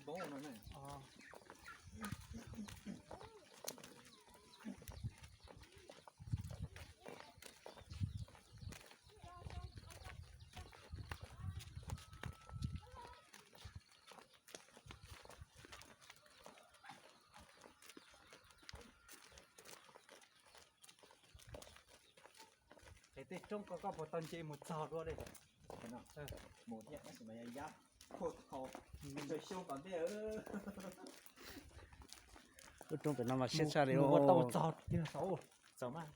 Poob no ne. Qhia tej roob ko koj puas tau nce mus txog dua li? Mus thiab tab sis mas yog yab khuj tau, ntawm xyoo tom ntej. Lub roob pem no mas siab tshaj li. Mus ua tau txog tiag saud. Txog mas.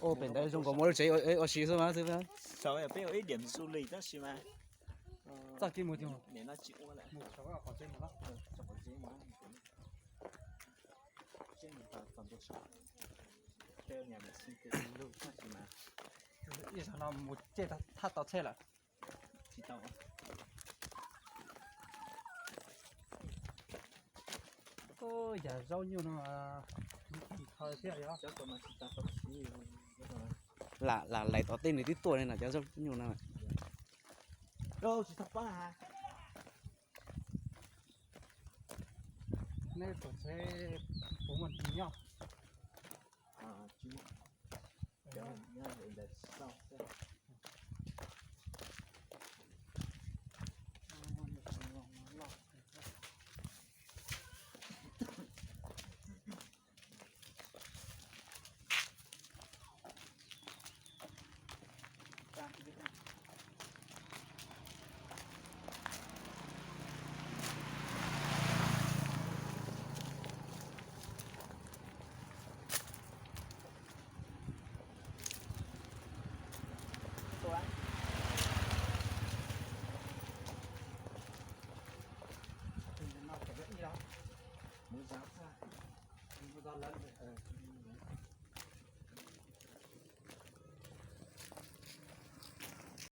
Ua pem ntawd zoo nkaus muaj lub tsev ua si xwb mas xwb. Saud peb ua ib điểm du lịch tab sis mas txoj kev mus tiag. Nim no tsis ua lawm. Ib zaug no mus coj thaj tau tsheb lawm. Tsis tau. Yam zaub nyuj no thiab yog. Lam lam lais tom tej nws twb tuaj li no cov zaub nyuj no. Tsis tau pab. Neb tuaj tsheb puas muaj nyob? Mus zov txog, mus zov lawv.